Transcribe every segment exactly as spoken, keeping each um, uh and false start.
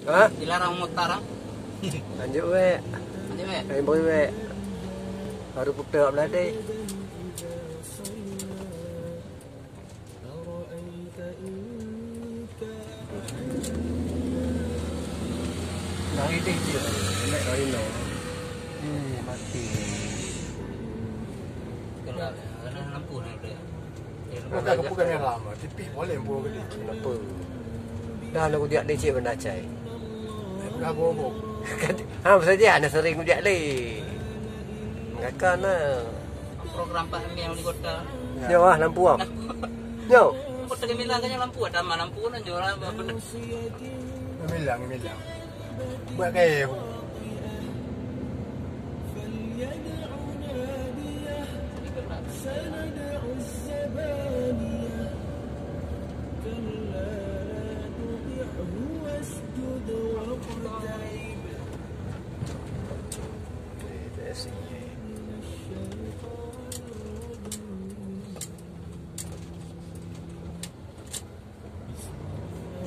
Ha? Dilarang mutar, ah. Lanjut wek. Lanjut wek. Kain boy wek. Baru putar belah deh. Nang ideh je. Mek nang ino. Eh, mati. Kalau ada lampu ni udah. Bukan, bukan yang lama, tipih boleh buat gede. Kenapa? Dah lagu diak licik benda cai. Dah bobo. Ha, masa dia anak sering diak le. Enggak kan lah. Program Pak Emil di kota. Ya. Nyawa lampu am. Nyo. Kota Gemilang kan lampu ada mah lampu nan jual apa benda. Gemilang, Gemilang. Buat gaya.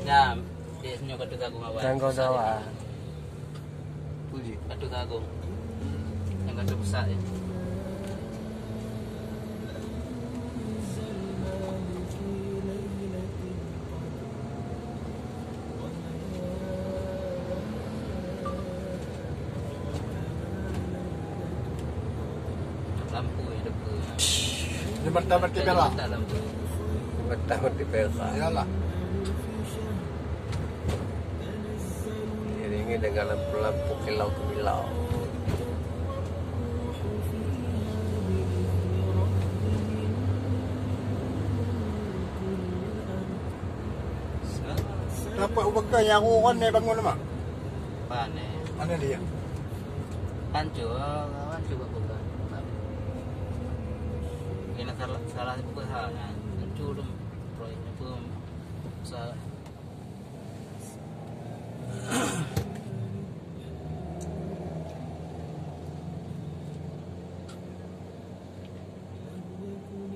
Nah, dia senyum kata kagum awak. Tanggung jawab. Puji. Kata kagum. Yang kata besar ya. Lampu ya depan. Dia mata mati bela. Lampu. Mata mati bela. Iyalah. Iringi dengan lampu-lampu kilau gemilau. Dapat Abu Bakar nyang roh kan dia bangun lemah. Pane. Mana dia? Hancur, hancur buat bukan. Kena salah, salah bukan hal kan. Hancur tu proyek tu. Sa-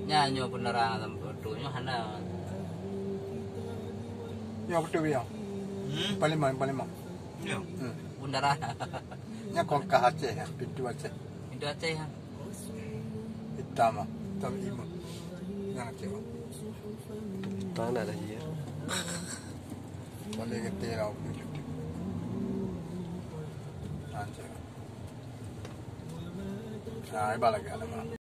Nya nyoe penerang tu nyoe hana. Nyoe betul ya. Hmm? Parlemen, parlemen. Ya. Hmm. Bundaran. Nya kongkah Aceh ya, pintu Aceh. Pintu Aceh ya. Hitam ah, hitam imut. Yang Aceh. Tang dah dah ya. Boleh kata lah. Aceh. Nah, ibarat lagi alamat.